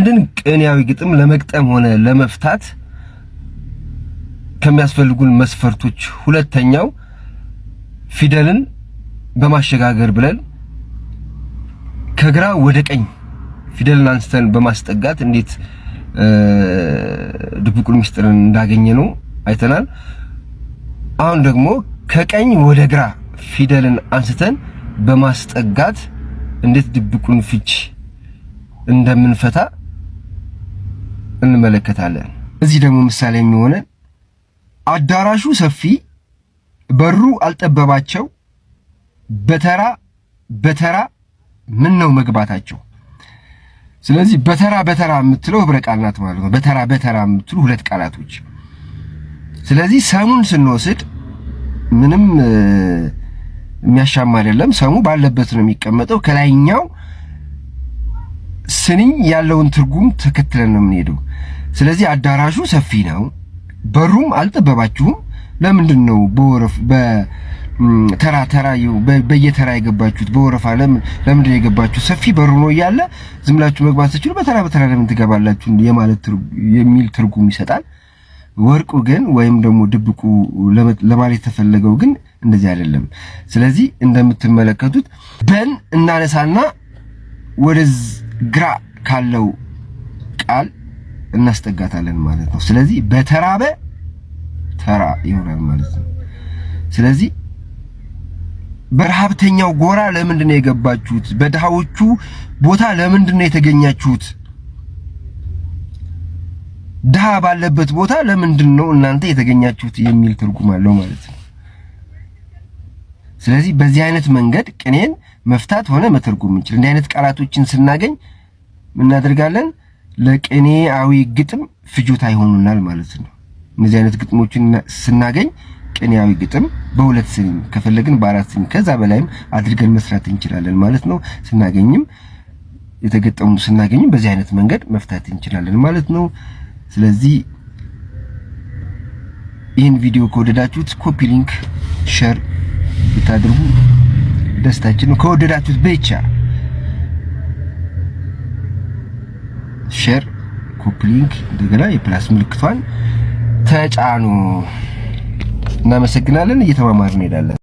አንድን ቅኔያዊ ግጥም ለመግጠም ሆነ ለመፍታት ከሚያስፈልጉን መስፈርቶች ሁለተኛው ፊደልን በማሸጋገር ብለን ከግራ ወደ ቀኝ ፊደልን አንስተን በማስጠጋት እንዴት ድብቁን ምስጢርን እንዳገኘ ነው አይተናል። አሁን ደግሞ ከቀኝ ወደ ግራ ፊደልን አንስተን በማስጠጋት እንዴት ድብቁን ፍች እንደምንፈታ እንመለከታለን። እዚህ ደግሞ ምሳሌ የሚሆነን አዳራሹ ሰፊ በሩ አልጠበባቸው በተራ በተራ ምን ነው መግባታቸው። ስለዚህ በተራ በተራ የምትለው ህብረ ቃል ናት ማለት ነው። በተራ በተራ የምትሉ ሁለት ቃላቶች። ስለዚህ ሰሙን ስንወስድ ምንም የሚያሻማ አይደለም። ሰሙ ባለበት ነው የሚቀመጠው። ከላይኛው ስንኝ ያለውን ትርጉም ተከትለን ነው የምንሄደው። ስለዚህ አዳራሹ ሰፊ ነው፣ በሩም አልጠበባችሁም። ለምንድን ነው በወረፍ በተራ ተራ በየተራ የገባችሁት? በወረፋ ለምንድን ነው የገባችሁት? ሰፊ በሩ ነው እያለ ዝም ብላችሁ መግባት ስትችሉ በተራ በተራ ለምን ትገባላችሁ? የማለት የሚል ትርጉም ይሰጣል። ወርቁ ግን ወይም ደግሞ ድብቁ ለማለት የተፈለገው ግን እንደዚህ አይደለም። ስለዚህ እንደምትመለከቱት በን እናነሳና ወደ ግራ ካለው ቃል እናስጠጋታለን ማለት ነው። ስለዚህ በተራበ ተራ ይሆናል ማለት ነው። ስለዚህ በረሃብተኛው ጎራ ለምንድን ነው የገባችሁት? በድሃዎቹ ቦታ ለምንድን ነው የተገኛችሁት? ድሃ ባለበት ቦታ ለምንድን ነው እናንተ የተገኛችሁት የሚል ትርጉም አለው ማለት ነው። ስለዚህ በዚህ አይነት መንገድ ቅኔን መፍታት ሆነ መተርጎም እንችል። እንዲህ አይነት ቃላቶችን ስናገኝ እናደርጋለን ለቅኔያዊ ግጥም ፍጆታ ይሆኑናል ማለት ነው። እነዚህ አይነት ግጥሞችን ስናገኝ ቅኔያዊ ግጥም በሁለት ስንኝ ከፈለግን በአራት ስንኝ ከዛ በላይም አድርገን መስራት እንችላለን ማለት ነው። ስናገኝም የተገጠሙ ስናገኝም በዚህ አይነት መንገድ መፍታት እንችላለን ማለት ነው። ስለዚህ ይህን ቪዲዮ ከወደዳችሁት copy link፣ share ብታደርጉ ደስታችን ነው። ከወደዳችሁት ብቻ share፣ copy link፣ እንደገና የ plus ምልክቷን ተጫኑ። እናመሰግናለን። እየተማማርን እንሄዳለን።